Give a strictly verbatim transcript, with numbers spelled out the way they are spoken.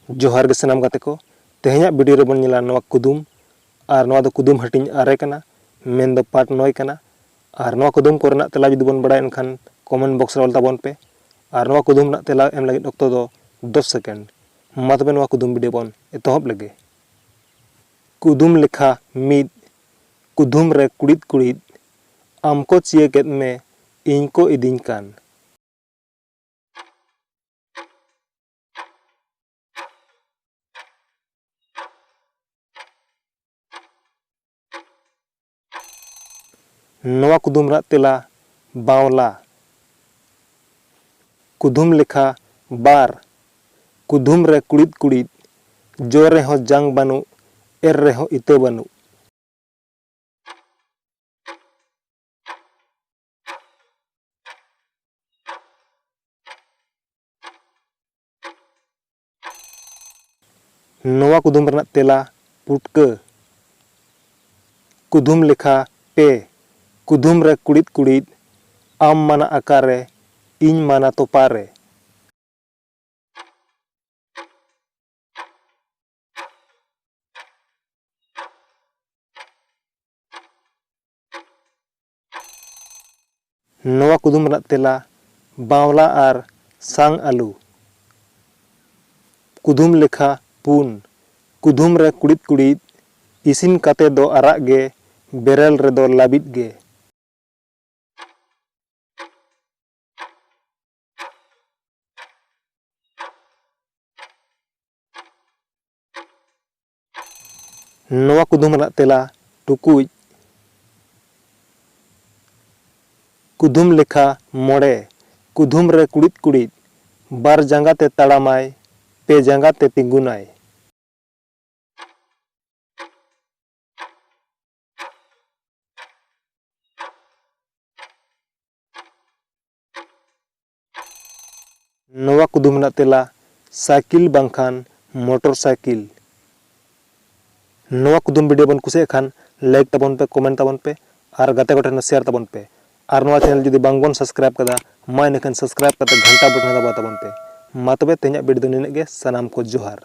ᱡᱚᱦᱟᱨ ᱜᱮ ᱥᱟᱱᱟᱢ ᱜᱟᱛᱮ ᱠᱚ, ᱛᱮᱦᱮᱧᱟᱜ video ᱨᱮᱵᱚᱱ ᱧᱮᱞᱟ ᱱᱚᱣᱟ ᱠᱩᱫᱩᱢ, ᱟᱨ ᱱᱚᱣᱟ ᱫᱚ ᱠᱩᱫᱩᱢ ᱦᱟᱹᱴᱤᱧ ᱟᱨᱮ ᱠᱟᱱᱟ, ᱢᱮᱱᱫᱚ part ᱱᱚᱭ ᱠᱟᱱᱟ᱾ ᱟᱨ ᱱᱚᱣᱟ ᱠᱩᱫᱩᱢ ᱠᱚᱨᱮᱱᱟᱜ ᱛᱮᱞᱟ ᱡᱩᱫᱤ ᱵᱚᱱ ᱵᱟᱲᱟᱭ ᱮᱱᱠᱷᱟᱱ comment box ᱨᱮ ᱚᱞ ᱛᱟᱵᱚᱱ ᱯᱮ, ᱟᱨ ᱱᱚᱣᱟ ᱠᱩᱫᱩᱢ ᱨᱮᱱᱟᱜ ᱛᱮᱞᱟ ᱮᱢ ᱞᱟᱹᱜᱤᱫ ᱚᱠᱛᱚ ᱫᱚ ᱫᱚᱥ second᱾ ᱢᱟ ᱛᱚᱵᱮ ᱱᱚᱣᱟ ᱠᱩᱫᱩᱢ video ᱵᱚᱱ ᱮᱛᱚᱦᱚᱵ ᱞᱮᱜᱮ᱾ ᱠᱩᱫᱩᱢ ᱞᱮᱠᱷᱟ ᱢᱤᱫ, ᱠᱩᱫᱩᱢ ᱨᱮ ᱠᱩᱲᱤᱫ ᱠᱩᱲᱤᱫ, ᱟᱢ ᱠᱚ ᱪᱤᱭᱟᱹ ᱠᱮᱫ ᱢᱮ, ᱤᱧ ᱠᱚ ᱤᱫᱤᱧ ᱠᱟᱱ᱾ ᱱᱚᱣᱟ ᱠᱩᱫᱩᱢ ᱨᱮᱱᱟᱜ ᱛᱮᱞᱟ ᱵᱟᱣᱞᱟ᱾ ᱠᱩᱫᱩᱢ ᱞᱮᱠᱷᱟ ᱵᱟᱨ, ᱠᱩᱫᱩᱢ ᱨᱮ ᱠᱩᱲᱤᱫ ᱠᱩᱲᱤᱫ, ᱡᱚ ᱨᱮᱦᱚᱸ ᱡᱟᱝ ᱵᱟᱹᱱᱩᱜ, ᱮᱨ ᱨᱮᱦᱚᱸ ᱤᱛᱟᱹ ᱵᱟᱹᱱᱩᱜ᱾ ᱱᱚᱣᱟ ᱠᱩᱫᱩᱢ ᱨᱮᱱᱟᱜ ᱛᱮᱞᱟ ᱯᱩᱴᱠᱟᱹ᱾ ᱠᱩᱫᱩᱢ ᱞᱮᱠᱷᱟ ᱯᱮ, ᱠᱩᱫᱩᱢ ᱨᱮ ᱠᱩᱲᱤᱫ ᱠᱩᱲᱤᱫ, ᱟᱢ ᱢᱟᱱᱟ ᱟᱠᱟᱨᱮ, ᱤᱧ ᱢᱟᱱᱟ ᱛᱚᱯᱟᱨᱮ᱾ ᱱᱚᱣᱟ ᱠᱩᱫᱩᱢ ᱨᱮᱱᱟᱜ ᱛᱮᱞᱟ ᱵᱟᱣᱞᱟ ᱟᱨ ᱥᱟᱝ ᱟᱹᱞᱩ᱾ ᱠᱩᱫᱩᱢ ᱞᱮᱠᱷᱟ ᱯᱩᱱ, ᱠᱩᱫᱩᱢ ᱨᱮ ᱠᱩᱲᱤᱫ ᱠᱩᱲᱤᱫ, ᱤᱥᱤᱱ ᱠᱟᱛᱮ ᱫᱚ ᱟᱨᱟᱜ ᱜᱮ, ᱵᱮᱨᱮᱞ ᱨᱮᱫᱚ ᱞᱟᱹᱵᱤᱫ ᱜᱮ᱾ ᱱᱚᱣᱟ ᱠᱩᱫᱩᱢ ᱨᱮᱱᱟᱜ ᱛᱮᱞᱟ ᱴᱩᱠᱩᱡ᱾ ᱠᱩᱫᱩᱢ ᱞᱮᱠᱷᱟ ᱢᱚᱬᱮ, ᱠᱩᱫᱩᱢ ᱨᱮ ᱠᱩᱲᱤᱫ ᱠᱩᱲᱤᱫ, ᱵᱟᱨ ᱡᱟᱸᱜᱟ ᱛᱮ ᱛᱟᱲᱟᱢᱟᱭ, ᱯᱮ ᱡᱟᱸᱜᱟ ᱛᱮ ᱛᱤᱸᱜᱩᱱᱟᱭ᱾ ᱱᱚᱣᱟ ᱠᱩᱫᱩᱢ ᱨᱮᱱᱟᱜ ᱛᱮᱞᱟ ᱥᱟᱭᱠᱮᱞ ᱵᱟᱝᱠᱷᱟᱱ ᱢᱚᱴᱚᱨ ᱥᱟᱭᱠᱮᱞ᱾ ᱱᱚᱣᱟ ᱠᱩᱫᱩᱢ video ᱵᱚᱱ ᱠᱩᱥᱤᱭᱟᱜ ᱠᱷᱟᱱ like ᱛᱟᱵᱚᱱ ᱯᱮ, comment ᱛᱟᱵᱚᱱ ᱯᱮ ᱟᱨ ᱜᱟᱛᱮ ᱠᱚ ᱴᱷᱮᱱ share ᱛᱟᱵᱚᱱ ᱯᱮ᱾ ᱟᱨ ᱱᱚᱣᱟ channel ᱡᱩᱫᱤ ᱵᱟᱝ ᱵᱚᱱ subscribe ᱠᱟᱫᱟ, ᱢᱟ ᱮᱱᱠᱷᱟᱱ subscribe ᱠᱟᱛᱮ ᱜᱷᱟᱱᱴᱟ button ᱫᱟᱵᱟᱣ ᱛᱟᱵᱚᱱ ᱯᱮ᱾ ᱢᱟ ᱛᱚᱵᱮ ᱛᱮᱦᱮᱧᱟᱜ ᱵᱤᱰᱤ ᱫᱚ ᱱᱤᱱᱟᱹᱜ ᱜᱮ᱾ ᱥᱟᱱᱟᱢ ᱠᱚ ᱡᱚᱦᱟᱨ᱾